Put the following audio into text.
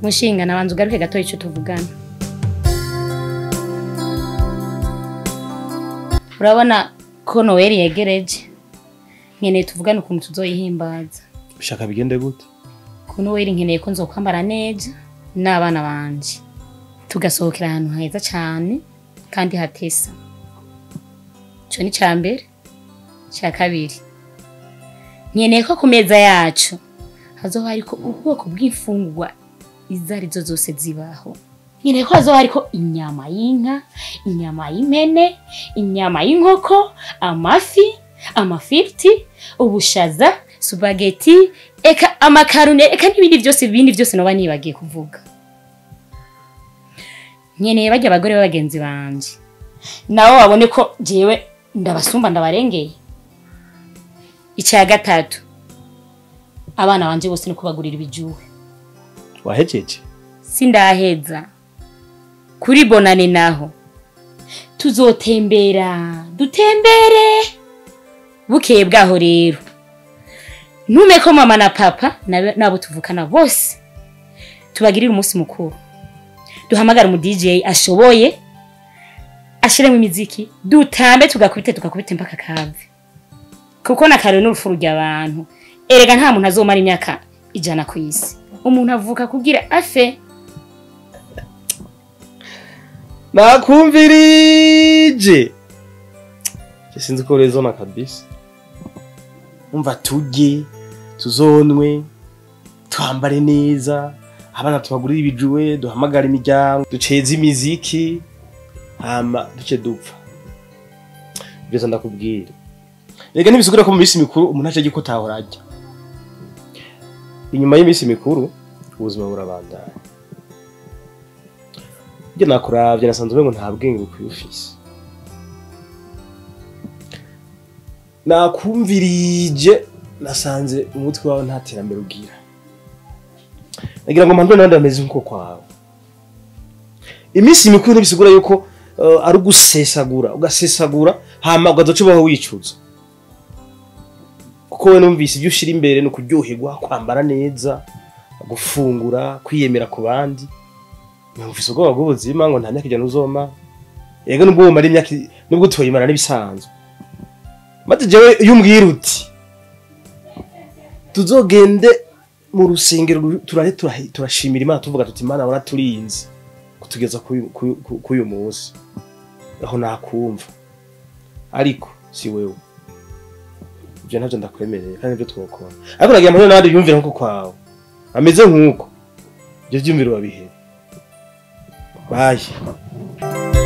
Mushinga nabanza ugaruke gato ico tuvugana. Urabona ko Noel yegereje. Nkeneye tuvugane ukuntu tuzoyihimbaza. Ushaka bigende gute? Ku Noel nkeneye ko nzokwambara neza n'abana banje. Tugasohokera ahantu heza cyane kandi hatesa. Ico ni ca mbere. Ca kabiri, nkeneye ko ku meza yacu hazoba hariko ubwoko bw'imfungurwa izo arizo zose zibaho. Nkeneye ko hazoba hariko inyama y'inka, inyama y'impene, inyama y'inkoko, amafi, amafiriti, ubushaza, spaghetti, eka amakarune, eka n'ibindi byose ibindi byose noba nibagiye kuvuga. Nkeneye bajya abagore b'abagenzi banje nabo babone ko jewe ndabasumba ndabarengeye. Icya gatatu, abana banje bose no kubagurira ibijuwe. Wahejeje? Sindaheza. Kuri bonane naho tuzotembera, dutembere. Bukeye bwaho rero ntume ko mama na papa nabo tuvukana bose tubagirira umunsi mukuru. Duhamagara umu DJ ashoboye ashiremo imiziki, dutambe tugakubite tugakubite mpaka kave. Kuko na kare n'urupfu rujya abantu. Erega nta muntu azomara imyaka 100 ku isi. Umuntu avuka kugira afe. Nakumvirije. Sinzi ko rezona kabisa. Umva tujye, tuzonwe, twambare neza, abana tubagurira ibijuwe, duhamagara imiryango, duceze imiziki, hama duce dupfa. Byose ndakubwira. Rega ntibisigura ko mu minsi mikuru umuntu aje giko tahora ajya. Inyuma y'imisi mikuru ubuzima burabandanya. Njye nakuravye nasanze ngo nta bwenge bukwiye ufise. Nakumvirije nasanze umutwe wawe nta terambere ugira. Nagira ngo mpandwe n'abandi bameze nkuko kwawe. Imisi mikuru ntibisigura yuko ari ugusesagura, ugasesagura hama ugazoca ubaho wicuza. Kuko we numvise ibyo ushira imbere no kuryoherwa, kwambara neza, gufungura, kwiyemera ku bandi. Numvise ubwoba bw'ubuzima ngo nta myaka 100 uzoma. Yego nubwo umara imyaka nubwo utoyimara n'ibisanzwe. Maze jewe iyo umbwira uti tuzogende mu rusengero turare turashimira Imana tuvuga tuti Imana waraturinze kutugeza ku uyu munsi, aho nakumva. Ariko si wewe, ibyo ntabyo ndakwemereye kandi nibyo twokora. Ariko nagira amahoro n'abandi biyumvira nkuko kwawe ameze nkuko ibyo byumviro babihe. Bye.